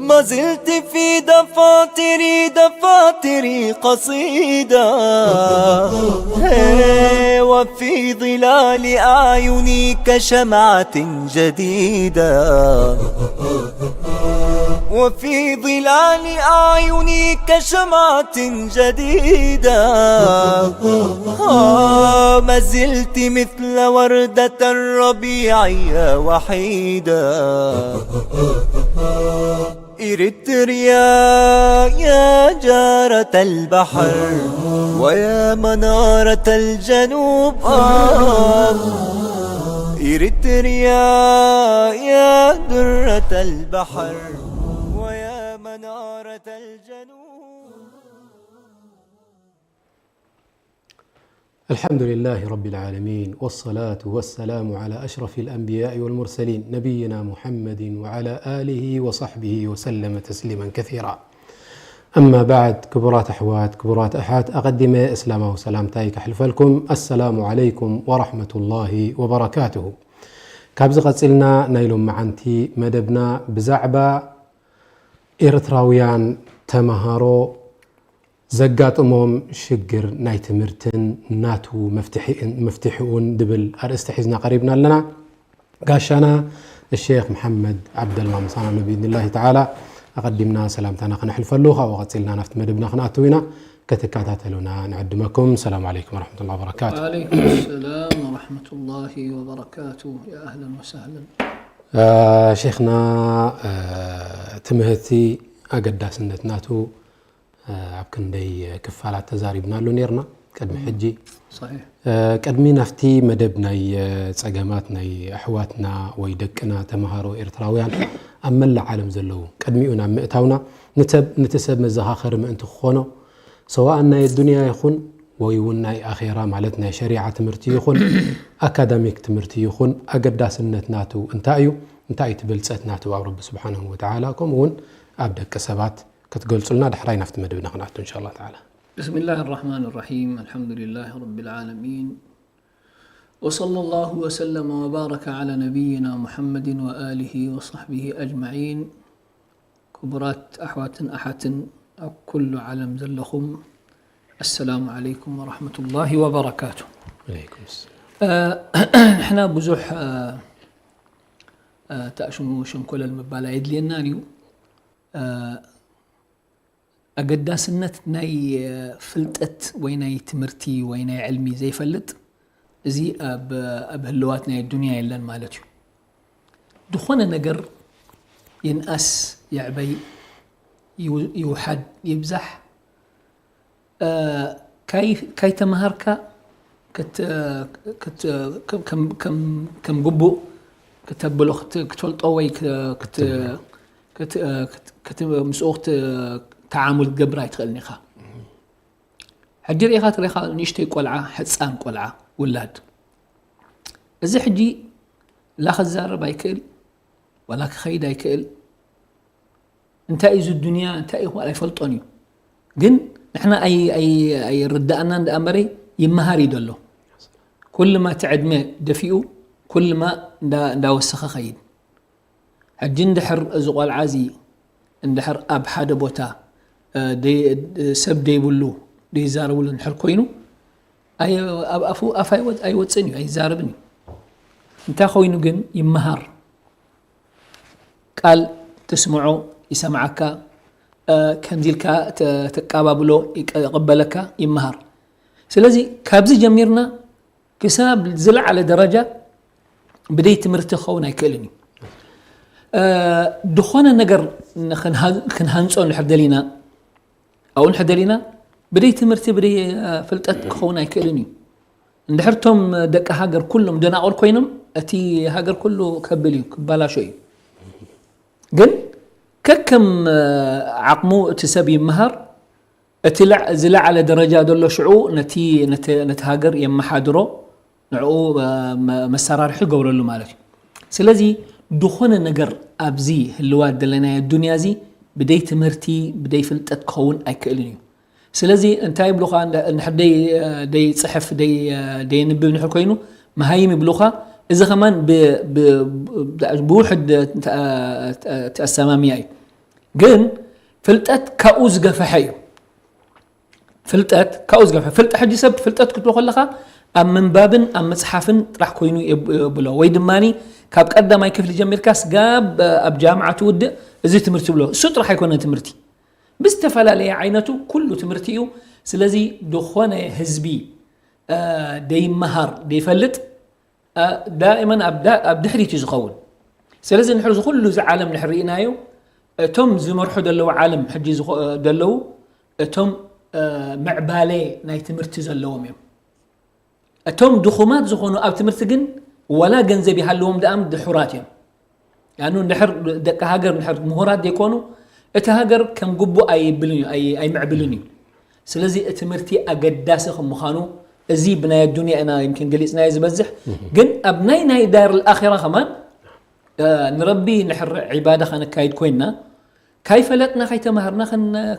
ما زلت في دفاتري، دفاتري قصيدة، هي، وفي ظلال أعيني كشمعة جديدة، وفي ظلال أعيني كشمعة جديدة، آه، ما زلت مثل وردة الربيع يا وحيدة. إريتريا يا جارة البحر ويا منارة الجنوب، آه. إريتريا يا درة البحر ويا منارة الجنوب. الحمد لله رب العالمين، والصلاة والسلام على أشرف الأنبياء والمرسلين، نبينا محمد وعلى آله وصحبه وسلم تسليما كثيرا. أما بعد، ክቡራት ኣሕዋት፣ ክቡራት ኣሓት፣ ኣቐዲመ እስላማዊ ሰላምታይ ከሕልፈልኩም። السلام عليكم ورحمة الله وبركاته። ካብዚ ቀጺልና ናይ ሎመዓንቲ መደብና ብዛዕባ ኤርትራውያን ተማሃሮ ዘጋጥሞም ሽግር ናይ ትምህርትን ናቱ መፍትሒኡን ዝብል ኣርእስቲ ሒዝና ቀሪብና ኣለና። ጋሻና الشيخ محمد عبد الله ምሳና ኣሎ ብإذن الله تعالى። ኣቐዲምና ሰላምታና ክነሕልፈሉ፣ ካብኡ ቀጺልና ናብቲ መደብና ክንኣትው ኢና። ክትከታተሉና ንዕድመኩም። السلام عليكم ورحمة الله وبركاته. وعليكم السلام ورحمة الله وبركاته. يا أهلا وسهلا. ሸይኽና፣ ትምህርቲ ኣገዳስነት ናቱ ኣብ ክንደይ ክፋላት ተዛሪብናሉ ነይርና ቅድሚ ሕጂ። صحيح. ቅድሚ ናብቲ መደብ ናይ ጸገማት ናይ ኣሕዋትና ወይ ደቅና ተምሃሮ ኤርትራውያን ኣብ መላእ ዓለም ዘለዉ ቅድሚኡ ናብ ምእታውና ንተብ- ነቲ ሰብ መዘኻኸሪ ምእንቲ ክኾኖ ሰዋእን ናይ ኣዱንያ ይኹን ወይ እውን ናይ ኣኼራ ማለት ናይ ሸሪዓ ትምህርቲ ይኹን ኣካዳሚክ ትምህርቲ ይኹን ኣገዳስነት ናቱ እንታይ እዩ? እንታይ እቲ ብልጸት ናቱ ኣብ ረቢ ስብሓንሁ ወተዓላ ከምኡ እውን ኣብ ደቂ ሰባት ክትገልጹልና ዳሕራይ ናብቲ መደብና ክንኣቱ እንሻላ ተዓላ። بسم الله الرحمن الرحيم. الحمد لله رب العالمين. وصلى الله وسلم وبارك على نبينا محمد وآله وصحبه أجمعين. ክቡራት ኣሕዋትን ኣሓትን ኣብ ኩሉ ዓለም ዘለኹም፣ السلام عليكم ورحمة الله وبركاته. ዓለይኩም ሰላም። ንሕና ብዙሕ ተኣሽሙ ሸንኮለል ምባል ኣየድልየናን እዩ። ኣገዳስነት ናይ ፍልጠት ወይ ናይ ትምህርቲ ወይ ናይ ዕልሚ ዘይፈልጥ፣ እዚ ኣብ ኣብ ህልዋት ናይ ኣዱንያ የለን ማለት እዩ። ዝኾነ ነገር ይንኣስ፣ ይዕበይ፣ ይው- ይውሓድ፣ ይብዛሕ፣ እ፣ ካይ- ካይተምሃርካ ክት- ክት- ከም- ከም- ከም ግቡእ ክተብሎ ክት- ክትፈልጦ ወይ ክ- ክት- ክት- ክት- ክት- ምስኡ ክት- ተዓሙል ክትገብር ኣይትኽእልን ኢኻ። ሕጂ ርኢኻ ትሪኻ ንእሽተይ ቆልዓ፣ ሕፃን ቆልዓ፣ ውላድ፣ እዚ ሕጂ ላ ክዛረብ ኣይክእል፣ ዋላ ክኸይድ ኣይክእል። እንታይ እዩ እዚ ዱንያ እንታይ እዩ ኣይፈልጦን እዩ። ግን ንሕና ኣይ- ኣይ- ኣይርዳእናን ደኣ እምበረይ ይመሃር እዩ ዘሎ። ኩልማ እቲ ዕድመ ደፊኡ ኩልማ እንዳ- እንዳወሰኸ ኸይድ። ሕጂ እንድሕር እዚ ቆልዓ እዚ እንድሕር ኣብ ሓደ ቦታ እ፣ ደይ- ሰብ ደይብሉ ደይዛረብሉ እንድሕር ኮይኑ ኣይ- ኣብ ኣፉ ኣፍ ኣይወ- ኣይወፅእን እዩ ኣይዛረብን እዩ። እንታይ ኮይኑ ግን ይመሃር። ቃል ትስምዖ ይሰምዓካ፣ ከምዚ ኢልካ ተቃባብሎ ይቀበለካ ይመሃር። ስለዚ ካብዚ ጀሚርና ክሳብ ዝለዓለ ደረጃ ብደይ ትምህርቲ ክኸውን ኣይክእልን እዩ። ዝኾነ ነገር ክንሃንፆ እንድሕር ደሊና ኣብኡ እንድሕር ደሊና ብደይ ትምህርቲ ብደይ ፍልጠት ክኸውን ኣይክእልን እዩ። እንድሕር እቶም ደቂ ሃገር ኩሎም ደናቑር ኮይኖም እቲ ሃገር ኩሉ ከብል እዩ ክባላሾ እዩ። ግን ከከም ዓቕሙ እቲ ሰብ ይመሃር። እቲ ዝለዓለ ደረጃ ዘሎ ሽዑ ነቲ ሃገር የመሓድሮ፣ ንዕኡ መሰራርሒ ይገብረሉ ማለት እዩ። ስለዚ ዝኾነ ነገር ኣብዚ ህልዋት ዘለናዮ ኣዱንያ እዚ ብደይ ትምህርቲ ብደይ ፍልጠት ክኸውን ኣይክእልን እዩ። ስለዚ እንታይ ይብሉኻ፣ እንድሕር ደይ ደይ ጽሕፍ ደይ ደይ ንብብ ንድሕር ኮይኑ መሃይም ይብሉኻ። እዚ ከማን ብውሕድ ተኣሰማሚያ እዩ። ግን ፍልጠት ካብኡ ዝገፈሐ እዩ። ፍልጠት ካብኡ ዝገፈሐ ፍልጠት ሕጂ ሰብ ፍልጠት ክትብሎ ከለኻ ኣብ ምንባብን ኣብ መጽሓፍን ጥራሕ ኮይኑ የብሎ፣ ወይ ድማ ካብ ቀዳማይ ክፍሊ ጀሚርካ ስጋብ ኣብ ጃምዓ ትውድእ እዚ ትምህርቲ ብሎ። እሱ ጥራሕ ኣይኮነን ትምህርቲ፣ ብዝተፈላለየ ዓይነቱ ኩሉ ትምህርቲ እዩ። ስለዚ ዝኾነ ህዝቢ ደይመሃር ደይፈልጥ ዳእመን ኣብ ድሕሪት እዩ ዝኸውን። ስለዚ ንሕር ዝኩሉ እዚ ዓለም ንሕር ርኢናዮ፣ እቶም ዝመርሑ ዘለዉ ዓለም ሕጂ ዘለዉ እቶም ምዕባለ ናይ ትምህርቲ ዘለዎም እዮም። እቶም ድኹማት ዝኾኑ ኣብ ትምህርቲ ግን ዋላ ገንዘብ ይሃልዎም ደኣም ድሑራት እዮም። ያኑ እንድሕር ደቂ ሃገር እንድሕር ምሁራት ዘይኮኑ እቲ ሃገር ከም ግቡእ ኣይብልን እዩ፣ ኣይምዕብልን እዩ። ስለዚ እቲ ትምህርቲ ኣገዳሲ ከም ምዃኑ እዚ ብናይ ኣዱንያ ኢና ይምክን ገሊጽናዮ ዝበዝሕ፣ ግን ኣብ ናይ ናይ ዳር ኣኼራ ከማን ንረቢ ንሕር ዒባዳ ከነካይድ ኮይንና ካይፈለጥና ካይተማሃርና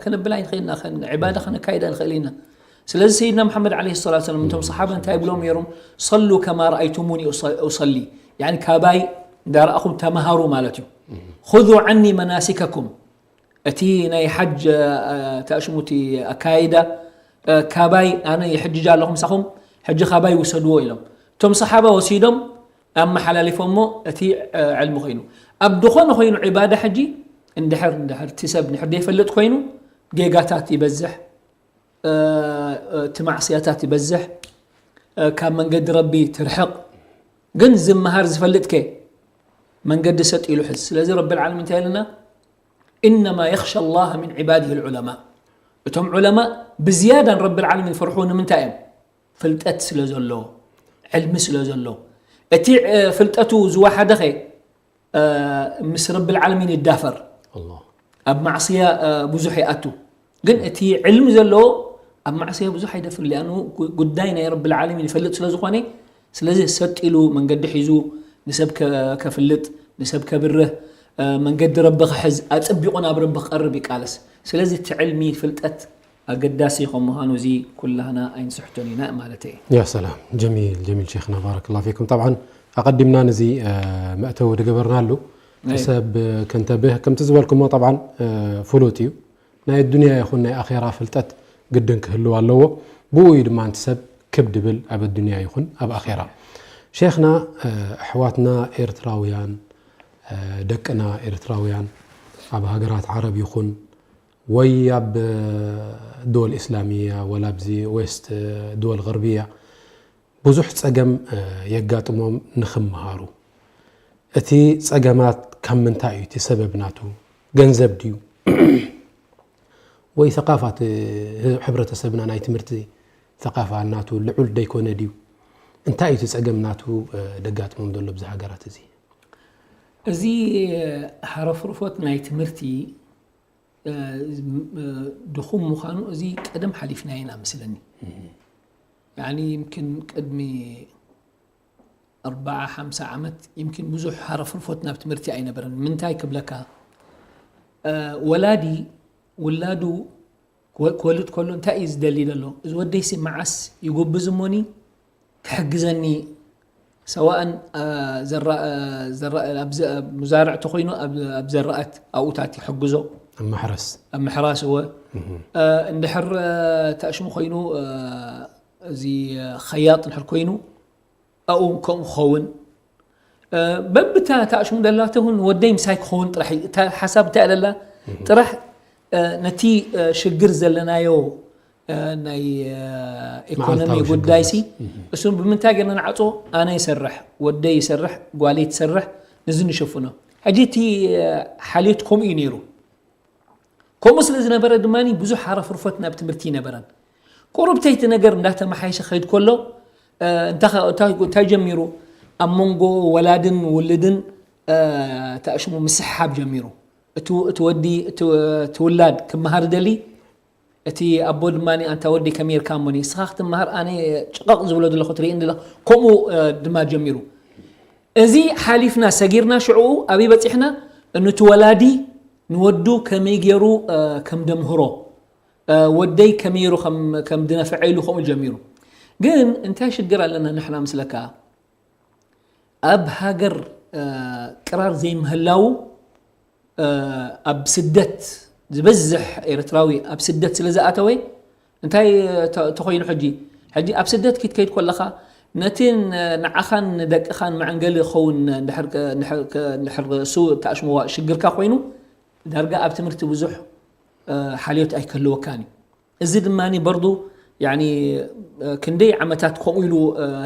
ከነብል ኣይንኽእልና፣ ዒባዳ ከነካይድ ኣይንኽእል ኢና። ስለዚ ሰይድና መሓመድ ዓለይሂ ሰላቱ ወሰላም እቶም ሰሓባ እንታይ ይብሎም ነይሮም? "ሰሉ ከማ ረኣይቱሙኒ ኡሰሊ"፣ ያኒ ካባይ እንዳረኣኹም ተማሃሩ ማለት እዩ። "ኹዙ ዓኒ መናሲከኩም"፣ እቲ ናይ ሓጅ ተኣሽሙቲ ኣካይዳ ካባይ ኣነ ይሕጅጅ ኣለኹ ምሳኹም፣ ሕጂ ካባይ ውሰድዎ ኢሎም። እቶም ሰሓባ ወሲዶም ኣመሓላሊፎሞ እቲ ዕልሚ ኮይኑ ኣብ ድኾነ ኮይኑ ዒባዳ ሕጂ እንድሕር እንድሕር እቲ ሰብ እንድሕር ዘይፈልጥ ኮይኑ ጌጋታት ይበዝሕ፣ እቲ ማዕስያታት ይበዝሕ፣ ካብ መንገዲ ረቢ ትርሕቕ። ግን ዝመሃር ዝፈልጥ ከ መንገዲ ሰጥ ኢሉ ሕዝ። ስለዚ ረቢ ዓለሚን እንታይ ኢልና? "ኢነማ የኽሻ ላህ ሚን ዒባዲሂ ልዑለማ"፣ እቶም ዑለማ ብዝያዳ ንረቢ ዓለሚን ፈርሑ። ንምንታይ እዮም? ፍልጠት ስለ ዘሎ፣ ዕልሚ ስለ ዘሎ። እቲ ፍልጠቱ ዝወሓደኸ ምስ ረብል ዓለሚን ይዳፈር። ኣብ ማዕስያ ብዙሕ ይኣቱ። ግን እቲ ዕልሚ ዘለዎ ኣብ ማዕስያ ብዙሕ ኣይደፍር። ሊኣኑ ጉዳይ ናይ ረብል ዓለሚን ይፈልጥ ስለ ዝኾነ፣ ስለዚ ሰጥ ኢሉ መንገዲ ሒዙ ንሰብ ከፍልጥ፣ ንሰብ ከብርህ፣ መንገዲ ረቢ ክሕዝ፣ ኣጸቢቑ ናብ ረቢ ክቐርብ ይቃለስ። ስለዚ እቲ ዕልሚ ፍልጠት ኣገዳሲ ከም ምዃኑ እዚ ኩላህና ኣይንስሕቶን ኢና ማለት እየ። ያ ሰላም፣ ጀሚል፣ ጀሚል ሼኽና፣ ባረከላሁ ፊኩም። ጠብዓን ኣቐዲምና ነዚ መእተዊ ዝገበርናሉ ሰብ ከንተብህ፣ ከምቲ ዝበልኩሞ ጠብዓን ፍሉጥ እዩ። ናይ ኣዱንያ ይኹን ናይ ኣኼራ ፍልጠት ግድን ክህልው ኣለዎ። ብኡ እዩ ድማ እቲ ሰብ ክብ ድብል ኣብ ኣዱንያ ይኹን ኣብ ኣኼራ። ሼኽና፣ ኣሕዋትና ኤርትራውያን፣ ደቅና ኤርትራውያን ኣብ ሃገራት ዓረብ ይኹን ወይ ኣብ ድወል ኢስላሚያ ወላ ኣብዚ ዌስት ድወል ገርብያ ብዙሕ ጸገም የጋጥሞም ንኽምሃሩ። እቲ ጸገማት ካብ ምንታይ እዩ እቲ ሰበብ ናቱ? ገንዘብ ድዩ? ወይ ሰቃፋ እቲ ሕብረተሰብና ናይ ትምህርቲ ሰቃፋ ናቱ ልዑል ደይኮነ ድዩ? እንታይ እዩ እቲ ጸገም ናቱ ደጋጥሞም ዘሎ ኣብዚ ሃገራት እዚ? እዚ ሓረፍርፎት ናይ ትምህርቲ ድኹም ምዃኑ እዚ ቀደም ሓሊፍናዮ ኢና መስለኒ። ያኒ ይምክን ቅድሚ ኣርብዓ ሓምሳ ዓመት ይምክን ብዙሕ ሃረፍርፎት ናብ ትምህርቲ ኣይነበረን። ምንታይ ክብለካ፣ ወላዲ ውላዱ ክወልድ ከሎ እንታይ እዩ ዝደሊ ዘሎ? እዚ ወደይሲ መዓስ ይጎብዝ እሞኒ ክሕግዘኒ፣ ሰዋእን ሙዛርዕ ተኮይኑ ኣብ ዘራእት ኣብኡታት ይሕግዞ፣ ኣብ ምሕራስ እወ፣ እንድሕር ተእሽሙ ኮይኑ፣ እዚ ኸያጥ እንድሕር ኮይኑ ኣብኡ ከምኡ ክኸውን፣ በብታ ተእሽሙ ደላተ እውን ወደይ ምሳይ ክኸውን ጥራሕ እዩ። እታ ሓሳብ እንታይ ኣለላ ጥራሕ፣ ነቲ ሽግር ዘለናዮ ናይ ኢኮኖሚ ጉዳይሲ እሱ ብምንታይ ገይርና ንዓጾ? ኣነ ይሰርሕ፣ ወደይ ይሰርሕ፣ ጓለይ ትሰርሕ፣ ነዚ ንሸፍኖ። ሕጂ እቲ ሓልዮት ከምኡ እዩ ነይሩ። ከምኡ ስለ ዝነበረ ድማ ብዙሕ ሃረፍርፎት ናብ ትምህርቲ ይነበረን። ቁሩብተይቲ ነገር እንዳተመሓየሸ ከይድ ከሎ እንታይ ጀሚሩ? ኣብ መንጎ ወላድን ውልድን ተእሽሙ ምስሕሓብ ጀሚሩ። እቲ እቲ ወዲ እቲ እቲ ውላድ ክመሃር ደሊ፣ እቲ ኣቦ ድማ ኣንታ ወዲ ከመይ ርካ እሞኒ እስኻ ክትመሃር ኣነ ጭቐቕ ዝብሎ ዘለኹ ትርእየኒ ዘለኻ። ከምኡ ድማ ጀሚሩ። እዚ ሓሊፍና ሰጊርና ሽዕኡ ኣበይ በጺሕና? ንቲ ወላዲ ንወዱ ከመይ ገይሩ ከም ደምህሮ፣ ወደይ ከመይ ገይሩ ከም ድነፍዐ ኢሉ ከምኡ ጀሚሩ። ግን እንታይ ሽግር ኣለና ንሕና ምስለካ? ኣብ ሃገር ቅራር ዘይምህላው፣ ኣብ ስደት ዝበዝሕ ኤርትራዊ ኣብ ስደት ስለ ዝኣተወ እንታይ ተኾይኑ ሕጂ? ሕጂ ኣብ ስደት ክትከይድ ከለኻ ነቲ ንዓኻን ንደቅኻን መዐንገሊ ክኸውን ድሕር እሱ ተኣሽምዋ ሽግርካ ኮይኑ ዳርጋ ኣብ ትምህርቲ ብዙሕ ሓልዮት ኣይክህልወካን እዩ። እዚ ድማ በርዱ ክንደይ ዓመታት ከምኡ ኢሉ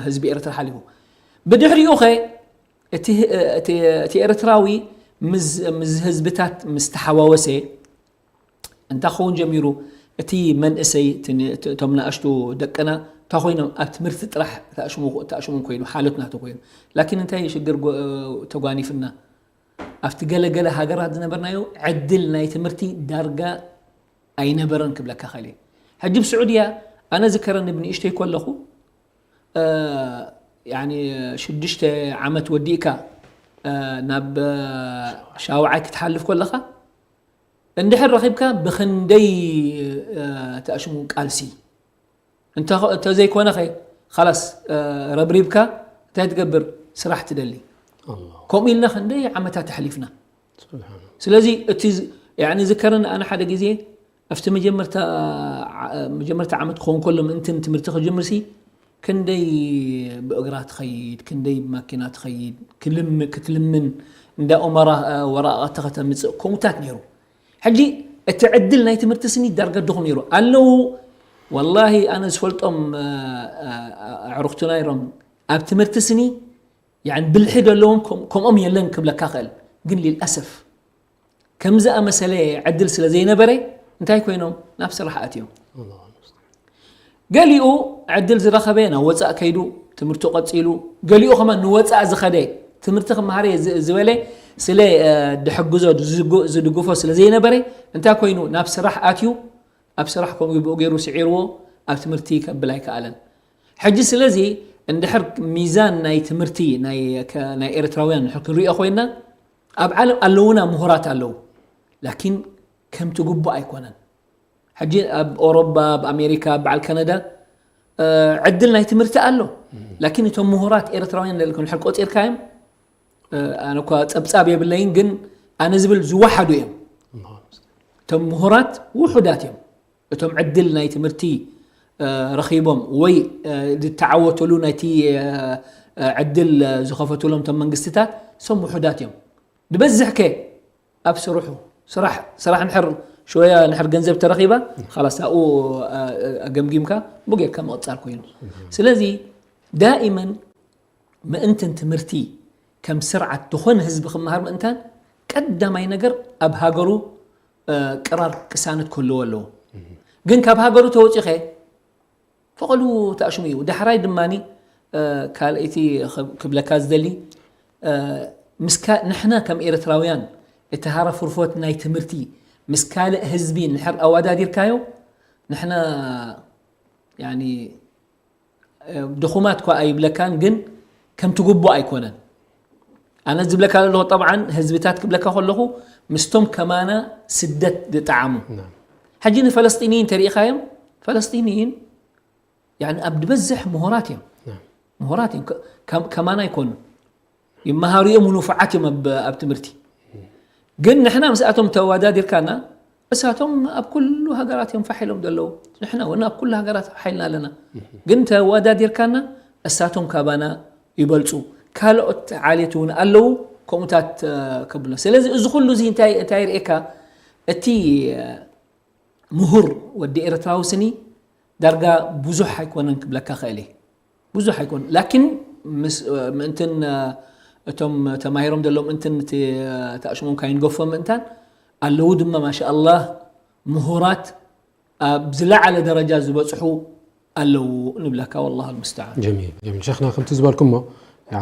ህዝቢ ኤርትራ ሓሊፉ። ብድሕሪኡ ኸ እቲ ኤርትራዊ ምስ ህዝብታት ምስ ተሓዋወሰ እንታይ ክኸውን ጀሚሩ? እቲ መንእሰይ እቶም ናእሽቱ ደቅና እንታይ ኮይኖም ኣብ ትምህርቲ ጥራሕ ተኣሽሞም ኮይኑ ሓሎት ናቱ ኮይኑ። ላኪን እንታይ ሽግር ተጓኒፍና? ኣብቲ ገለገለ ሃገራት ዝነበርናዮ ዕድል ናይ ትምህርቲ ዳርጋ ኣይነበረን ክብለካ ኸእል። ሕጂ ብስዑድያ ኣነ ዝከረኒ ብንእሽተይ ከለኹ ሽዱሽተ ዓመት ወዲእካ ናብ ሻውዓይ ክትሓልፍ ከለኻ እንድሕር ረኺብካ ብኽንደይ ተኣሽሙ ቃልሲ እንተዘይኮነ ኸ ላስ ረብሪብካ እንታይ ትገብር? ስራሕ ትደሊ። ከምኡ ኢልና ክንደይ ዓመታት ኣሕሊፍና። ስለዚ እቲ ዝከረኒ ኣነ ሓደ ግዜ ኣብቲ መጀመርታ ዓመት ክኸውን ከሎ ምእንትን ትምህርቲ ክጅምርሲ ክንደይ ብእግራ ትኸይድ፣ ክንደይ ብማኪና ትኸይድ፣ ክትልምን እንዳ ኦመራ ወረቓቕቲ ከተምፅእ ከምኡታት ነይሩ። ሕጂ እቲ ዕድል ናይ ትምህርቲ ስኒ ዳርጋ ድኹም ነይሩ ኣለዉ። ወላሂ ኣነ ዝፈልጦም ኣዕሩኽትና ይሮም ኣብ ትምህርቲ ስኒ ብልሒ ዘለዎም ከምኦም የለን ክብለካ ክእል። ግን ሊልኣሰፍ ከምዚ ኣመሰለ ዕድል ስለ ዘይነበረ እንታይ ኮይኖም ናብ ስራሕ ኣትዮም። ገሊኡ ዕድል ዝረኸበ ናብ ወፃእ ከይዱ ትምህርቱ ቀፂሉ፣ ገሊኡ ከማን ንወፃእ ዝኸደ ትምህርቲ ክመሃረ ዝበለ ስለ ድሕግዞ ዝድግፎ ስለ ዘይነበረ እንታይ ኮይኑ ናብ ስራሕ ኣትዩ። ኣብ ስራሕ ከምኡ ብኡ ገይሩ ስዒርዎ ኣብ ትምህርቲ ከብል ኣይከኣለን። ሕጂ ስለዚ እንድሕር ሚዛን ናይ ትምህርቲ ናይ ኤርትራውያን ንድሕር ክንሪኦ ኮይና ኣብ ዓለም ኣለዉና ምሁራት ኣለዉ፣ ላኪን ከምቲ ግቡእ ኣይኮነን። ሕጂ ኣብ ኦሮባ፣ ኣብ ኣሜሪካ፣ በዓል ካናዳ ዕድል ናይ ትምህርቲ ኣሎ። ላኪን እቶም ምሁራት ኤርትራውያን ለልኩም ሕር ቆፂርካዮም ኣነ እኳ ፀብፃብ የብለይን፣ ግን ኣነ ዝብል ዝወሓዱ እዮም። እቶም ምሁራት ውሑዳት እዮም። እቶም ዕድል ናይ ትምህርቲ ረኺቦም ወይ ዝተዓወተሉ ናይቲ ዕድል ዝኸፈትሎም እቶም መንግስትታት እሶም ውሑዳት እዮም። ዝበዝሕ ከ ኣብ ስርሑ ስራሕ ስራሕ ንሕር ሽወያ ንሕር ገንዘብ ተረኺባ ላስ ኣብኡ ኣገምጊምካ ብጌርካ ምቕፃል ኮይኑ። ስለዚ ዳኢመን ምእንትን ትምህርቲ ከም ስርዓት ዝኾነ ህዝቢ ክመሃር ምእንታን ቀዳማይ ነገር ኣብ ሃገሩ ቅራር ቅሳነት ክህልዎ ኣለዎ። ግን ካብ ሃገሩ ተወፂኸ ፈቐሉ ተኣሽሙ እዩ። ዳሕራይ ድማ ካልኣይቲ ክብለካ ዝደሊ ንሕና ከም ኤርትራውያን እቲ ሃረፍርፎት ናይ ትምህርቲ ምስ ካልእ ህዝቢ ንድሕር ኣወዳዲርካዮ ንሕና ድኹማት እኳ ኣይብለካን፣ ግን ከምቲ ግቡእ ኣይኮነን። ኣነ ዝብለካ ዘለኹ ጠብዓን ህዝብታት ክብለካ ከለኹ ምስቶም ከማና ስደት ዝጠዓሙ ሕጂ ንፈለስጢንይን ተሪኢኻዮም ፈለስጢንይን ኣብ ዝበዝሕ ምሁራት እዮም። ምሁራት እዮም። ከማና ኣይኮኑ ይመሃሩ እዮም፣ ንፉዓት እዮም ኣብ ትምህርቲ። ግን ንሕና ምስኣቶም ተወዳዲርካና እሳቶም ኣብ ኩሉ ሃገራት እዮም ፋሕ ኢሎም ዘለዉ። ንሕና እውን ኣብ ኩሉ ሃገራት ሓይልና ኣለና። ግን ተወዳዲርካና እሳቶም ካባና ይበልፁ። ካልኦት ዓሌት እውን ኣለዉ ከምኡታት ከብሎ። ስለዚ እዚ ኩሉ እዚ እንታይ እንታይ ይርእየካ? እቲ ምሁር ወዲ ኤርትራዊ ስኒ ዳርጋ ብዙሕ ኣይኮነን ክብለካ ክእል እየ። ብዙሕ ኣይኮን ላኪን ምእንትን እቶም ተማሂሮም ዘለዉ ምእንትን ተኣሽሞም ካይንገፎ ምእንታን ኣለዉ ድማ ማሻ ኣላህ ምሁራት ኣብ ዝለዓለ ደረጃ ዝበፅሑ ኣለዉ ንብለካ። ወላሁ ልሙስተዓን። ጀሚል ጀሚል ሸኽና ከምቲ ዝበልኩሞ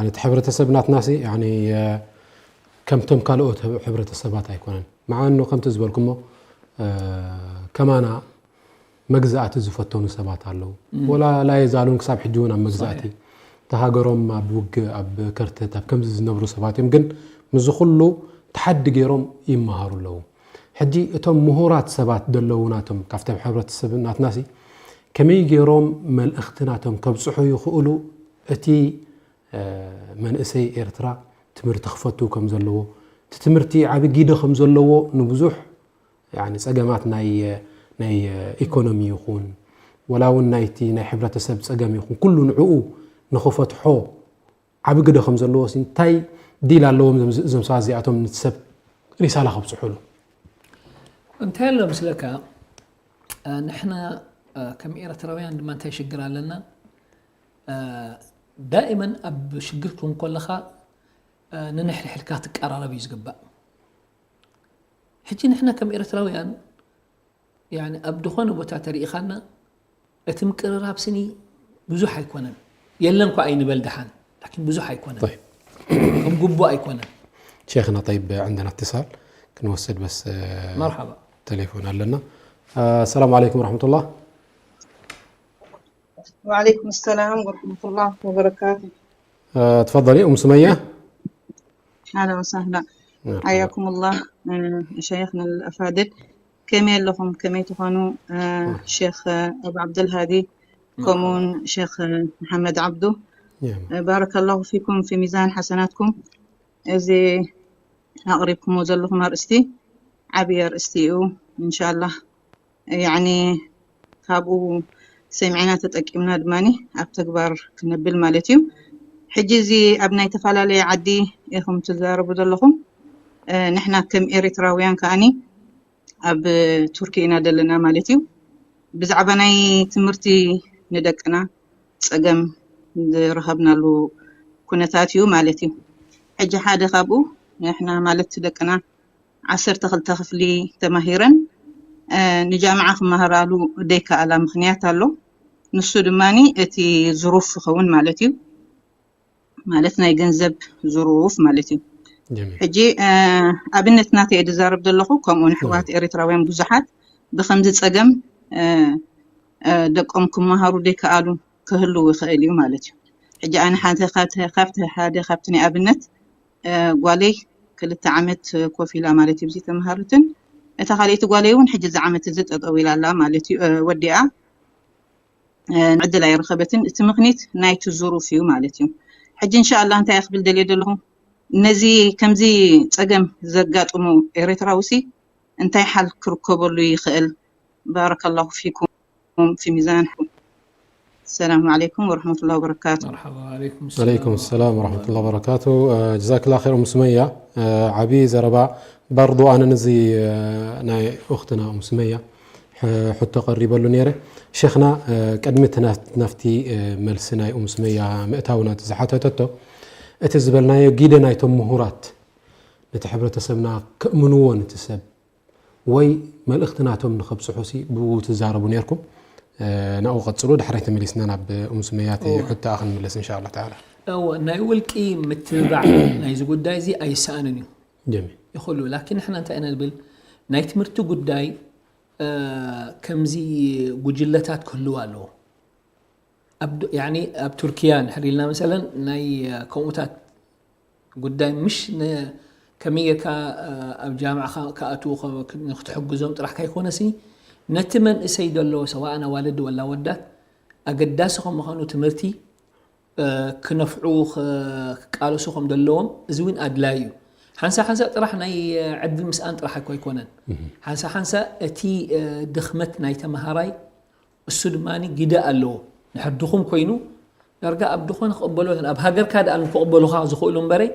እቲ ሕብረተሰብ ናትናሲ ከምቶም ካልኦት ሕብረተሰባት ኣይኮነን። መዓኑ ከምቲ ዝበልኩሞ፣ እ፣ ከማና መግዛእቲ ዝፈተኑ ሰባት ኣለዉ። ወላ ላየዛሉን ክሳብ ሕጂ እውን ኣብ መግዛእቲ። እቲ ሃገሮም ኣብ ውግእ፣ ኣብ ከርተት፣ ኣብ ከምዚ ዝነብሩ ሰባት እዮም። ግን ምስዚ ኩሉ ተሓዲ ገይሮም ይመሃሩ ኣለዉ። ሕጂ እቶም ምሁራት ሰባት ዘለዉ ናቶም፣ ካብቲ ኣብ ሕብረተሰብ ናትናሲ፣ ከመይ ገይሮም መልእኽቲ ናቶም ከብጽሑ ይኽእሉ? እቲ፣ እ፣ መንእሰይ ኤርትራ ትምህርቲ ክፈቱ ከም ዘለዎ፣ እቲ ትምህርቲ ዓቢ ግደ ከም ዘለዎ ንብዙሕ፣ ያኒ፣ ጸገማት ናይ፣ ናይ ኢኮኖሚ ይኹን፣ ወላ እውን ናይቲ ናይ ሕብረተሰብ ጸገም ይኹን፣ ኩሉ ንዕኡ ንኽፈትሖ ዓቢ ግደ ከም ዘለዎ ሲ፣ እንታይ ዲል ኣለዎም እዞም፣ እዞም ሰባት እዚኣቶም ነቲ ሰብ ሪሳላ ከብጽሑሉ? እንታይ ኣሎ ምስለካ፣ እ፣ ንሕና፣ እ፣ ከም ኤርትራውያን ድማ እንታይ ሽግር ኣለና? እ፣ ዳኢመን ኣብ ሽግር ክን ከለኻ፣ እ፣ ንንሕልሕልካ ትቀራረብ እዩ ዝግባእ። ሕጂ ንሕና ከም ኤርትራውያን፣ ያኒ፣ ኣብ ዝኾነ ቦታ ተሪኢኻና፣ እቲ ምቅርራብ ስኒ ብዙሕ ኣይኮነን። የለን እኳ ኣይንበል ደሓን፣ ላኪን ብዙሕ ኣይኮነን። طيب. ከም ግቡእ ኣይኮነን። شيخنا، طيب، عندنا اتصال، ክንወስድ በስ፣ እ፣ መርሓባ። ቴሌፎን ኣለና። እ፣ السلام عليكم ورحمة الله. وعليكم السلام ورحمة الله وبركاته. እ፣ تفضلي أم سمية. أهلا وسهلا. مرحبا. حياكم الله، آه، شيخنا الأفاضل. ከመይ ኣለኹም? ከመይ ትኾኑ? እ፣ ሼኽ፣ እ፣ ኣቡ ዓብደልሃዲ፣ ከምኡውን ሼኽ፣ እ፣ መሓመድ ዓብዱ። يا እ፣ ባረከላሁ ፊኩም ፊ ሚዛን ሓሰናትኩም። እዚ ኣቕሪብኩሞ ዘለኹም ኣርእስቲ ዓብዪ ኣርእስቲ እዩ። እንሻላህ፣ ያዕኒ፣ ካብኡ ሰሚዕና ተጠቂምና ድማ ኣብ ተግባር ክነብል ማለት እዩ። ሕጂ እዚ ኣብ ናይ ተፈላለየ ዓዲ ኢኹም ትዛረቡ ዘለኹም። እ፣ ንሕና ከም ኤሪትራውያን ከኣኒ ኣብ ቱርኪ ኢና ዘለና ማለት እዩ። ብዛዕባ ናይ ትምህርቲ ንደቅና ጸገም ዝረኸብናሉ ኩነታት እዩ ማለት እዩ። ሕጂ ሓደ ካብኡ ንሕና ማለት ደቅና ዓሰርተ ክልተ ክፍሊ ተማሂረን፣ እ፣ ንጃምዓ ክመሃራሉ ዘይከኣላ ምኽንያት ኣሎ። ንሱ ድማ እቲ ዝሩፍ ይኸውን ማለት እዩ። ማለት ናይ ገንዘብ ዝሩፍ ማለት እዩ። جميل. ሕጂ፣ እ፣ ኣብነት ናተይ እየ ዝዛረብ ዘለኹ፣ ከምኡ ንሕዋት ኤሪትራውያን ብዙሓት ብኸምዚ ጸገም፣ እ፣ እ፣ ደቆም ክመሃሩ ዘይከኣሉ ክህልው ይኽእል እዩ ማለት እዩ። ሕጂ ኣነ ሓደ ካብቲ፣ ካብቲ፣ ሓደ ካብቲ ናይ ኣብነት፣ እ፣ ጓለይ ክልተ ዓመት ኮፍ ኢላ ማለት እዩ፣ ብዚ ተምሃርትን እታ ካልኣይቲ ጓለይ እውን ሕጂ እዚ ዓመት እዚ ጠጠው ኢላ ኣላ ማለት እዩ፣ እ፣ ወዲኣ፣ እ፣ ዕድል ኣይረኸበትን። እቲ ምኽኒት ናይቲ ዙሩፍ እዩ ማለት እዩ። ሕጂ እንሻኣላ እንታይ እየ ክብል ደልየ ዘለኹ፣ ነዚ ከምዚ ጸገም ዘጋጥሙ ኤርትራውሲ እንታይ ሓል ክርከበሉ ይኽእል? ባረከላሁ ፊኩም ፊ ሚዛን። السلام عليكم ورحمة الله وبركاته. مرحبا، عليكم عليكم السلام ورحمة الله وبركاته. ጀዛክላ ኸይር ኡም ሱመያ፣ ዓብዪ ዘረባ። ባርዶ ኣነ ነዚ ናይ ኡኽትና ኡም ሱመያ ሕቶ ቀሪበሉ ነይረ። ሸኽና፣ ቅድሚ እቲ ናፍቲ መልሲ ናይ ኡም ሱመያ ምእታውና እቲ ዝሓተተቶ፣ እቲ ዝበልናዮ ጊደ ናይቶም ምሁራት ነቲ ሕብረተሰብና ከእምንዎ ነቲ ሰብ ወይ መልእኽቲ ናቶም ንኸብጽሑ ሲ ብኡ ትዛረቡ ነርኩም። ናብኡ ቀጽሉ፣ ድሕራይ ተመሊስና ናብ ኡም ሱመያ እቲ ሕቶኣ ክንምለስ እንሻ ኣላህ ተዓላ። እወ፣ ናይ ውልቂ ምትብባዕ ናይዚ ጉዳይ እዚ ኣይሰኣንን እዩ። ጀሚል። ይኽእሉ፣ ላኪን ንሕና እንታይ ኢና ንብል፣ ናይ ትምህርቲ ጉዳይ፣ እ፣ ከምዚ ጉጅለታት ክህልው ኣለዎ። ኣብ ዱ-፣ ያኒ ኣብ ቱርኪያ እንድሕር ኢልና መሰለን ናይ፣ እ፣ ከምኡታት ጉዳይ ምሽ ን-፣ ከመይ ጌርካ፣ እ፣ ኣብ ጃምዓ ከ-፣ ክኣትዉ ከ-፣ ክ-፣ ንክትሕግዞም ጥራሕ ካይኮነሲ ነቲ መንእሰይ ዘሎ ሰዋእን ኣዋልድ ወላ ኣወዳት ኣገዳሲ ከም ምዃኑ ትምህርቲ፣ እ፣ ክነፍዑ፣ ክ-፣ ክቃለሱ ከም ዘለዎም እዚ እውን ኣድላዪ እዩ። ሓንሳ ሓንሳ ጥራሕ ናይ፣ እ፣ ዕድል ምስኣን ጥራሕ እኮ ኣይኮነን። ሓንሳ ሓንሳ እቲ፣ እ፣ ድኽመት ናይ ተመሃራይ እሱ ድማ ግደ ኣለዎ። ንሕር ድኹም ኮይኑ ዳርጋ ኣብ ድኾነ ክቕበሎ፣ ኣብ ሃገርካ ደኣ ክቕበሉኻ ዝኽእሉ እምበረይ፣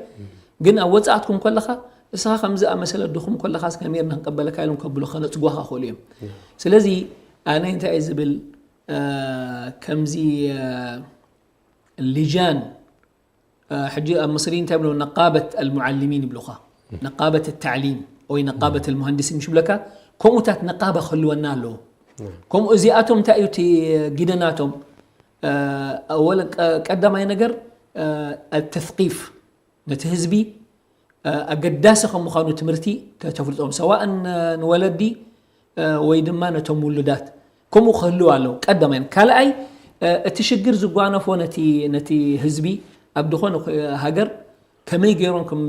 ግን ኣብ ወጻእትኩም ከለኻ እስኻ ከምዚ ኣመሰለ ድኹም ከለኻስ ከመይ ጌርና ክንቀበለካ ኢሎም ከብሉ፣ ከነጽጓኻ ክኽእሉ እዮም። ስለዚ ኣነ እንታይ እየ ዝብል፣ እ፣ ከምዚ፣ እ፣ ልጃን፣ እ፣ ሕጂ ኣብ ምስሪ እንታይ ይብሉ? ነቃበት ኣልሙዓሊሚን ይብሉኻ። ነቃበት ኣልታዕሊም ወይ ነቃበት ኣልሙሃንዲሲን ምሽ ይብለካ። ከምኡታት ነቃባ ክህልወና ኣለዎ። ከምኡ እዚኣቶም እንታይ እዩ እቲ ግደናቶም? እ፣ ኣወለን ቀ-፣ ቀዳማይ ነገር፣ እ፣ ኣተስቂፍ፣ ነቲ ህዝቢ ኣገዳሲ ከም ምዃኑ ትምህርቲ ከተፍልጦም፣ ሰዋእ ንወለዲ ወይ ድማ ነቶም ውሉዳት ከምኡ ክህልው ኣለዎ። ቀዳማይ። ካልኣይ፣ እቲ ሽግር ዝጓነፎ ነቲ ነቲ ህዝቢ ኣብ ዝኾነ ሃገር ከመይ ገይሮም ከም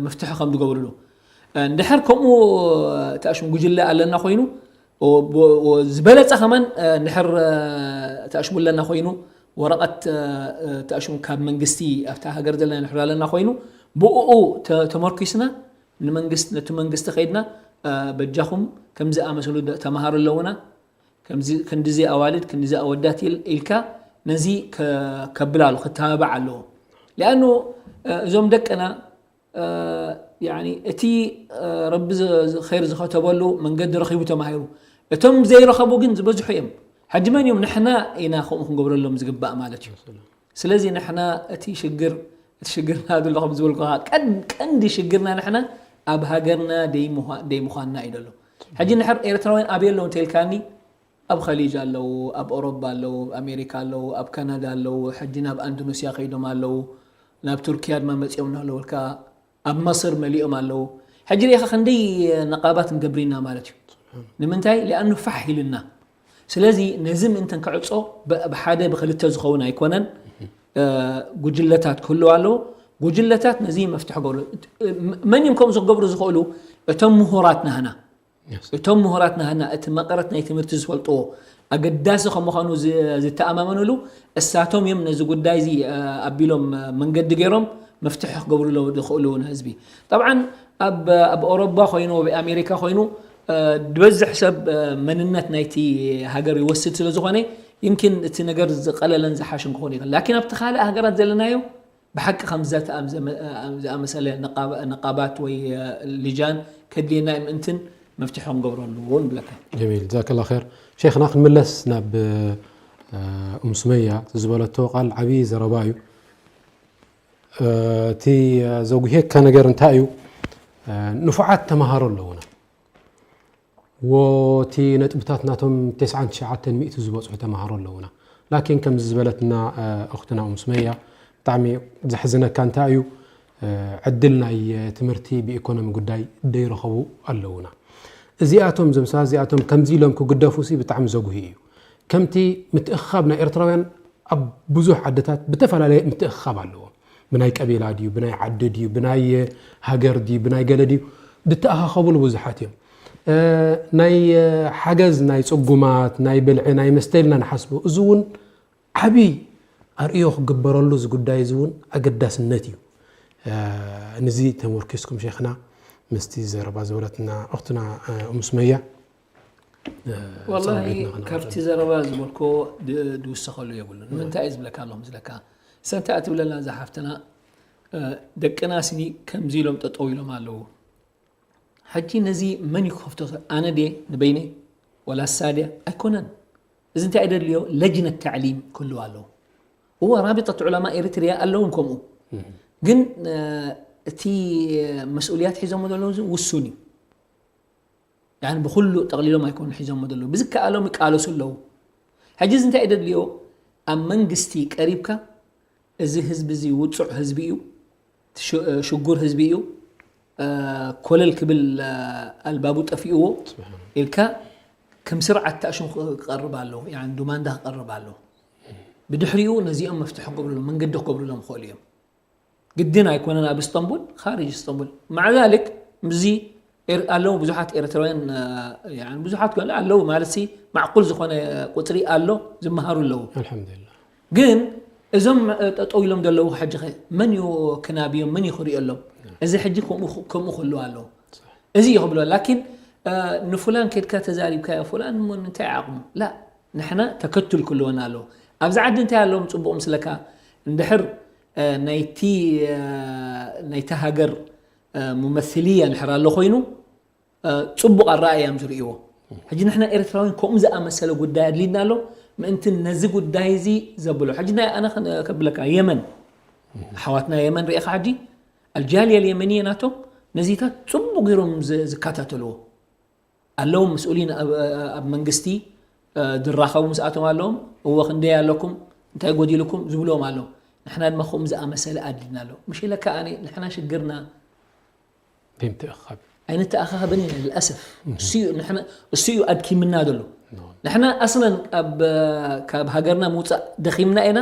መፍትሒ ከም ዝገብርሉ፣ እንድሕር ከምኡ ተኣሽም ጉጅለ ኣለና ኮይኑ፣ ዝበለፀ ከማን እንድሕር ተኣሽሙ ኣለና ኮይኑ፣ ወረቐት ተኣሽሙ ካብ መንግስቲ ኣብታ ሃገር ዘለና ንሕር ኣለና ኮይኑ፣ ብኡ ተመርኪስና ንመንግስት ነቲ መንግስቲ ከይድና፣ በጃኹም ከምዚ ኣመሰሉ ተምሃሩ ኣለውና፣ ከምዚ ክንዲዚ ኣዋልድ ክንዲዚ ኣወዳት ኢልካ ነዚ ከብል ኣሎ ክተባባዕ ኣለዎ። ሊኣኑ እዞም ደቅና እቲ ረቢ ኸይር ዝኸተበሉ መንገዲ ረኺቡ ተማሂሩ፣ እቶም ዘይረኸቡ ግን ዝበዝሑ እዮም። ሕጂ መን እዮም ንሕና ኢና ከምኡ ክንገብረሎም ዝግባእ ማለት እዩ። ስለዚ ንሕና እቲ ሽግር እቲ ሽግርና ዝብሎ ከም ዝበልኩ ቀንዲ ሽግርና ንሕና ኣብ ሃገርና ደይምዃንና እዩ ዘሎ። ሕጂ ንሕር ኤርትራውያን ኣበይ ኣለዉ እንተልካኒ፣ ኣብ ኸሊጅ ኣለዉ፣ ኣብ ኦሮባ ኣለዉ፣ ኣብ ኣሜሪካ ኣለዉ፣ ኣብ ካናዳ ኣለዉ፣ ሕጂ ናብ ኣንዶኖስያ ከይዶም ኣለዉ፣ ናብ ቱርኪያ ድማ መጺኦም ኣለዉ፣ ልካ ኣብ መስር መሊኦም ኣለዉ። ሕጂ ሪኢኻ ክንደይ ነቓባት ንገብር ኢና ማለት እዩ። ንምንታይ? ሊኣኑ ፋሕ ኢልና። ስለዚ ነዚ ምእንተን ክዕጾ ብሓደ ብክልተ ዝኸውን ኣይኮነን። ጉጅለታት ክህልው ኣለዎ። ጉጅለታት ነዚ መፍትሒ ገብሩ። መን እዮም ከምኡ ክገብሩ ዝኽእሉ? እቶም ምሁራት ናህና እቶም ምሁራት ናህና እቲ መቐረት ናይ ትምህርቲ ዝፈልጥዎ ኣገዳሲ ከም ምዃኑ ዝተኣማመኑሉ እሳቶም እዮም ነዚ ጉዳይ እዚ ኣቢሎም መንገዲ ገይሮም መፍትሒ ክገብሩሎ ዝኽእሉ ንህዝቢ። ጠብዓን ኣብ ኣብ ኦሮባ ኮይኑ ኣብ ኣሜሪካ ኮይኑ ዝበዝሕ ሰብ መንነት ናይቲ ሃገር ይወስድ ስለ ዝኾነ ይምኪን እቲ ነገር ዝቐለለን ዝሓሽን ክኾን ይኽእል። ላኪን ኣብቲ ካልእ ሃገራት ዘለናዮ ብሓቂ ከም ዝኣመሰለ ነቓባት ወይ ልጃን ከድልየና ምእንትን መፍትሒ ክንገብረሉ ንብለካ። ጀሚል ዛከላ ኸር። ሸይኽና ክንምለስ ናብ ኡም ሱመያ ዝበለቶ ቃል ዓብዪ ዘረባ እዩ። እቲ ዘጉህየካ ነገር እንታይ እዩ? ንፉዓት ተምሃሮ ኣለውና። ወቲ ነጥብታት ናቶም ተስዓን ትሽዓተን ሚእቲ ዝበጽሑ ተምሃሮ ኣለውና። ላኪን ከምዚ ዝበለትና እኽትና ኡም ሱመያ ብጣዕሚ ዘሕዝነካ እንታይ እዩ ዕድል ናይ ትምህርቲ ብኢኮኖሚ ጉዳይ ደይረኸቡ ኣለውና። እዚኣቶም ዘምሳ እዚኣቶም ከምዚ ኢሎም ክግደፉ ሲ ብጣዕሚ ዘጉሂ እዩ። ከምቲ ምትእኽኻብ ናይ ኤርትራውያን ኣብ ብዙሕ ዓድታት ብተፈላለየ ምትእኽኻብ ኣለዎ። ብናይ ቀቢላ ድዩ ብናይ ዓዲ ድዩ ብናይ ሃገር ድዩ ብናይ ገለ ድዩ ድተኣኻኸቡሉ ብዙሓት እዮም። ናይ ሓገዝ ናይ ፅጉማት ናይ ብልዒ ናይ መስተ ኢልና ንሓስቦ እዚ እውን ዓብዪ ኣርእዮ ክግበረሉ እዚ ጉዳይ እዚ እውን ኣገዳስነት እዩ። ንዚ ተመርኪስኩም ሸይኽና ምስቲ ዘረባ ዝበለትና እኽትና ኡም ሱመያ ወላሂ ካብቲ ዘረባ ዝበልኮ ድውሰኸሉ የብሉን። ንምንታይ እዩ ዝብለካ ኣለኹም ዝለካ ሰንታ ትብለና እዛ ሓፍትና ደቅና ስኒ ከምዚ ኢሎም ጠጠው ኢሎም ኣለዉ። ሕጂ ነዚ መን ይኸፍቶ? ኣነ ድየ ንበይነይ ወላ እሳ ድያ ኣይኮነን። እዚ እንታይ ደድልዮ ለጅነት ተዕሊም ክህልው ኣለዎ። እወ ራቢጠት ዑለማ ኤሪትሪያ ኣለውን ከምኡ ግን እቲ መስኡልያት ሒዞሞ ዘለዉ ውሱን እዩ። ብኩሉ ጠቕሊሎም ኣይኮኑ ሒዞሞ ዘለዉ ብዝከኣሎም ይቃለሱ ኣለዉ። ሕጂ እዚ እንታይ ደድልዮ ኣብ መንግስቲ ቀሪብካ እዚ ህዝቢ እዚ ውፁዕ ህዝቢ እዩ፣ ሽጉር ህዝቢ እዩ፣ ኮለል ክብል ኣልባቡ ጠፊእዎ ኢልካ ከም ስርዓት ተኣሽም ክቐርብ ኣለዎ፣ ዱማንዳ ክቐርብ ኣለዎ። ብድሕሪኡ ነዚኦም መፍትሒ ክገብሩሎም መንገዲ ክገብሩሎም ይኽእሉ እዮም። ግድን ኣይኮነን ኣብ እስጠንቡል ካርጅ እስጠንቡል ማዕዛልክ ምዚ ኣለዉ ብዙሓት ኤርትራውያን ብዙሓት ኮ ኣለዉ ማለት ማዕቁል ዝኾነ ቁፅሪ ኣሎ ዝመሃሩ ኣለዉ። ግን እዞም ጠጠው ኢሎም ዘለዉ ሕጂ ኸ መን እዩ ክናብዮም መን እዩ ክሪኦሎም? እዚ ሕጂ ከምኡ ክህልው ኣለዎ። እዚ እዩ ክብሎ ላኪን ንፉላን ከድካ ተዛሪብካዮ ፉላን እሞ እንታይ ዓቕሙ ላ ንሕና ተከትል ክልወና ኣለዎ። ኣብዚ ዓዲ እንታይ ኣለዎም ፅቡቕ ምስለካ እንድሕር ናይቲ ናይቲ ሃገር ሙመስልያ እንድሕር ኣሎ ኮይኑ ፅቡቕ ኣረኣእያ እዮም ዝርእይዎ። ሕጂ ንሕና ኤርትራውያን ከምኡ ዝኣመሰለ ጉዳይ ኣድልዩና ኣሎ ምእንቲ ነዚ ጉዳይ እዚ ዘብሎ ሕጂ ናይ ኣነ ከብለካ የመን ኣሕዋትና የመን ርኢኻ ሕጂ ኣልጃልያ የመንየ ናቶም ነዚታት ፅቡቕ ገይሮም ዝከታተልዎ ኣለዎም መስኡሊን ኣብ መንግስቲ ዝራኸቡ ምስኣቶም ኣለዎም እወ ክንደይ ኣለኩም እንታይ ጎዲልኩም ዝብልዎም ኣለዉ። ንሕና ድማ ከምኡ ዝኣመሰለ ኣድልና ኣሎ ምሽ ኢለካ ኣነ ንሕና ሽግርና ዘይምትእኻብ ኣይንተኣኻኸብን ኢና። ልኣሰፍ እሱ እዩ ንሕና፣ እሱ እዩ ኣድኪምና ዘሎ። ንሕና ኣስለን ካብ፣ ካብ ሃገርና ምውፃእ ደኺምና ኢና።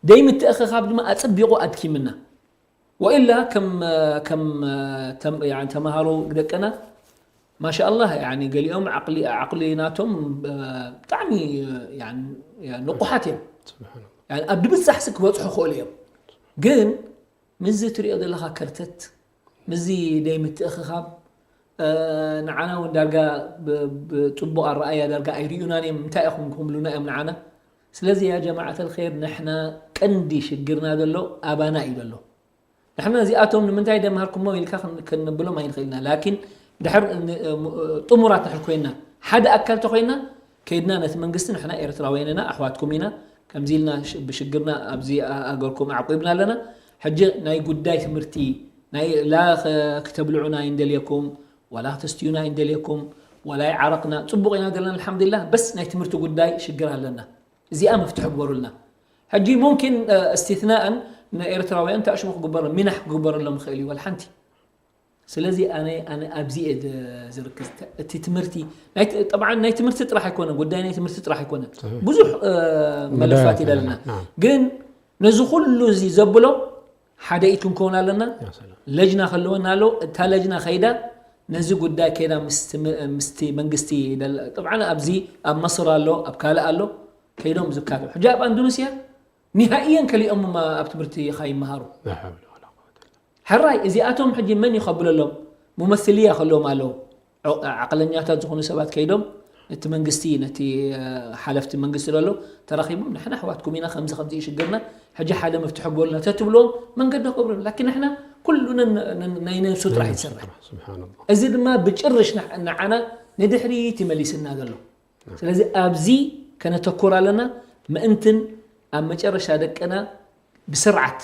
ደይ ምትእኽኻብ ድማ ኣፀቢቑ ኣድኪምና። ወኢላ ከም፣ ከም ተም-፣ ያኒ ተምሃሮ ደቅና ማሻኣላህ፣ ያኒ ገሊኦም ዓቕሊ፣ ዓቕሊ ናቶም ብጣዕሚ ያኒ ንቑሓት እዮም። ስብሓን ያኒ ኣብ ድብፃሕሲ ክበፅሑ ክእሉ እዮም። ግን ምስዚ ትሪኦ ዘለኻ ከርተት፣ ምስዚ ደይ ምትእኽኻብ፣ ንዓና እውን ዳርጋ ብ-፣ ብፅቡቕ ኣረኣያ ዳርጋ ኣይርእዩናን እዮም። እንታይ ኢኹም ክብሉና እዮም ንዓና። ስለዚ ያ ጀማዓት ኣልኸይር፣ ንሕና ቀንዲ ሽግርና ዘሎ ኣባና እዩ ዘሎ። ንሕና እዚኣቶም ንምንታይ ደምሃርኩሞ ኢልካ ክን-፣ ክንብሎም ኣይንኽእልና። ላኪን ድሕር ን-፣ ጥሙራት ንሕር ኮይና፣ ሓደ ኣካል ተኮይና፣ ከይድና ነቲ መንግስቲ፣ ንሕና ኤርትራውያን ኢና፣ ኣሕዋትኩም ኢና፣ ከምዚ ኢልና ሽ-፣ ብሽግርና ኣብዚ ኣ-፣ ኣገርኩም ኣዕቂብና ኣለና። ሕጂ ናይ ጉዳይ ትምህርቲ፣ ናይ ላ ኸ-፣ ክተብልዑና ኣይንደልየኩም፣ ዋላ ክተስትዩና ኣይንደልየኩም፣ ዋላ ይዓረቕና፣ ጽቡቕ ኢና ዘለና ኣልሓምዱሊላህ፣ በስ ናይ ትምህርቲ ጉዳይ ሽግር ኣለና። እዚኣ መፍትሒ ግበሩልና። ሕጂ ሙምኪን፣ እ፣ እስትትናእን ንኤርትራውያን ተኣሽሙ ክግበሩ፣ ሚናሕ ክግበረሎም ይኽእል እዩ፣ ዋላ ሓንቲ። ስለዚ ኣነ፣ ኣነ ኣብዚ እየ ዝ-፣ ዝርክዝ። እቲ ትምህርቲ፣ ናይ ት-፣ ጠብዓን ናይ ትምህርቲ ጥራሕ ኣይኮነን፣ ጉዳይ ናይ ትምህርቲ ጥራሕ ኣይኮነን። ብዙሕ፣ እ፣ መለፋት ኣለና። ናም። ግን ነዚ ኩሉ እዚ ዘብሎ ሓደ ኢድ ክንከውን ኣለና። ያ ሰላም። ለጅና ከለወና ኣሎ። እታ ለጅና ከይዳ ነዚ ጉዳይ ከይዳ ምስ ትም-፣ ምስቲ መንግስቲ ደል-፣ ጠብዓን ኣብዚ ኣብ መስር ኣሎ፣ ኣብ ካልእ ኣሎ፣ ከይዶም ዝካተሉ። ሕጂ ኣብ ኣንዶነስያ ኒሃእየን ከሊኦምማ ኣብ ትምህርቲ ከይመሃሩ። ላ ሓውለ ወላ ቁወተ ኢላ። ሕራይ እዚኣቶም ሕጂ መን እዩ ከብለሎም? ሙመስልያ ከለዎም ኣለዉ። ዑ-፣ ዓቕለኛታት ዝኾኑ ሰባት ከይዶም ነቲ መንግስቲ፣ ነቲ፣ እ፣ ሓለፍቲ መንግስቲ ዘሎ ተራኺቦም፣ "ንሕና ኣሕዋትኩም ኢና፣ ከምዚ ከምዚ እዩ ሽግርና፣ ሕጂ ሓደ መፍትሒ ግበሩልና" ተትብልዎም መንገዲ ክገብሩ። ላኪን ንሕና ኩሉ ነን-፣ ነን-፣ ናይ ነብሱ ጥራሕ ይሰርሕ። ስብሓንላህ። እዚ ድማ ብጭርሽ ንዕ-፣ ንዓና ንድሕሪት ይመሊስና ዘሎ። ስለዚ ኣብዚ ከነተኩር ኣለና። ምእንትን ኣብ መጨረሻ ደቅና ብስርዓት፣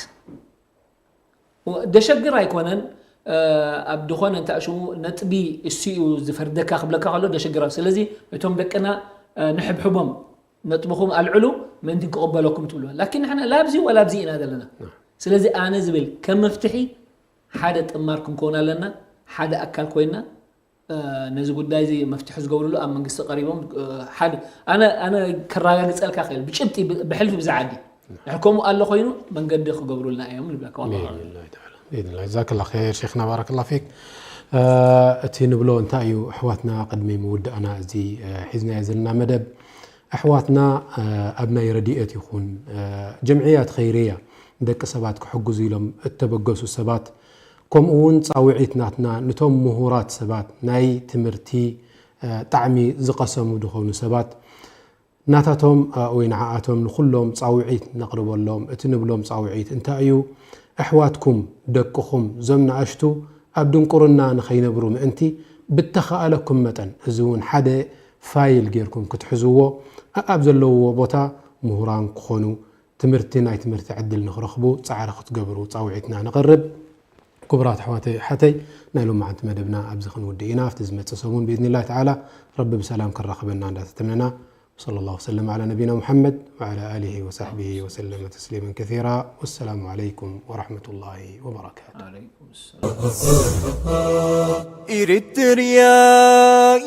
ደሸግር ኣይኮነን፣ እ፣ ኣብ ድኾነ እንተ ሽሙ ነጥቢ እሱ እዩ ዝፈርደካ ክብለካ ከሎ ደሸግር። ስለዚ እቶም ደቅና፣ እ፣ ንሕብሕቦም፣ ነጥብኹም ኣልዕሉ፣ ምእንቲ ክቕበለኩም ትብሉ። ላኪን ንሕና ላብዚ ወላ ኣብዚ ኢና ዘለና። ስለዚ ኣነ ዝብል ከም መፍትሒ ሓደ ጥማር ክንከውን ኣለና፣ ሓደ ኣካል ኮይና፣ እ፣ ነዚ ጉዳይ እዚ መፍትሒ ዝገብርሉ ኣብ መንግስቲ ቀሪቦም፣ እ፣ ሓደ ኣነ፣ ኣነ ከረጋግጸልካ ክእል ብጭብጢ ብ-፣ ብሕልፊ ብዛዓዲ ንሕር ከምኡ ኣሎ ኮይኑ መንገዲ ክገብሩልና እዮም ንብለካ። ወላሂ። ብኢዝኒላሂ ተዓላ። ብኢዝኒላሂ። ጀዛከላ ኸይር ሼኽና፣ ባረከላ ፊክ። እ፣ እቲ ንብሎ እንታይ እዩ፣ ኣሕዋትና ቅድሚ ምውዳእና እዚ፣ እ፣ ሒዝናዮ ዘለና መደብ ኣሕዋትና፣ እ፣ ኣብ ናይ ረድኤት ይኹን፣ እ፣ ጀምዕያት ኸይርያ ንደቂ ሰባት ክሕግዙ ኢሎም እተበገሱ ሰባት፣ ከምኡ እውን ጻውዒት ናትና ንቶም ምሁራት ሰባት፣ ናይ ትምህርቲ፣ እ፣ ጣዕሚ ዝቐሰሙ ዝኾኑ ሰባት፣ ናታቶም፣ እ፣ ወይ ንዓኣቶም ንኹሎም ጻውዒት ነቕርበሎም። እቲ ንብሎም ጻውዒት እንታይ እዩ? ኣሕዋትኩም፣ ደቅኹም፣ እዞም ንኣሽቱ ኣብ ድንቁርና ንኸይነብሩ ምእንቲ ብተኻእለኩም መጠን፣ እዚ እውን ሓደ ፋይል ጌርኩም ክትሕዝዎ፣ ኣኣብ ዘለውዎ ቦታ ምሁራን ክኾኑ፣ ትምህርቲ፣ ናይ ትምህርቲ ዕድል ንኽረኽቡ ጻዕሪ ክትገብሩ ጻውዒትና ነቕርብ። ክቡራት ኣሕዋተይ ኣሓተይ፣ ናይ ሎማዓንቲ መደብና ኣብዚ ክንውድእ ኢና። ኣብቲ ዝመጽእ ሰሙን ብኢዝኒላህ ተዓላ ረቢ ብሰላም ከራኽበና እንዳተተመና፣ ወሰለ ላሁ ወሰለም ዓላ ነቢና ሙሐመድ ወዓላ ኣሊሂ ወሳሕቢሂ ወሰለመ ተስሊመን ከሲራ። ወሰላሙ ዓለይኩም ወረሕመቱላሂ ወበረካቱ። عليكم السلام. إريتريا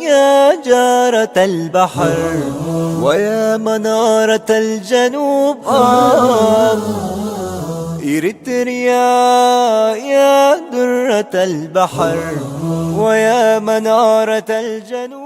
يا جارة البحر ويا منارة الجنوب، آه. إريتريا يا درة البحر ويا منارة الجنوب.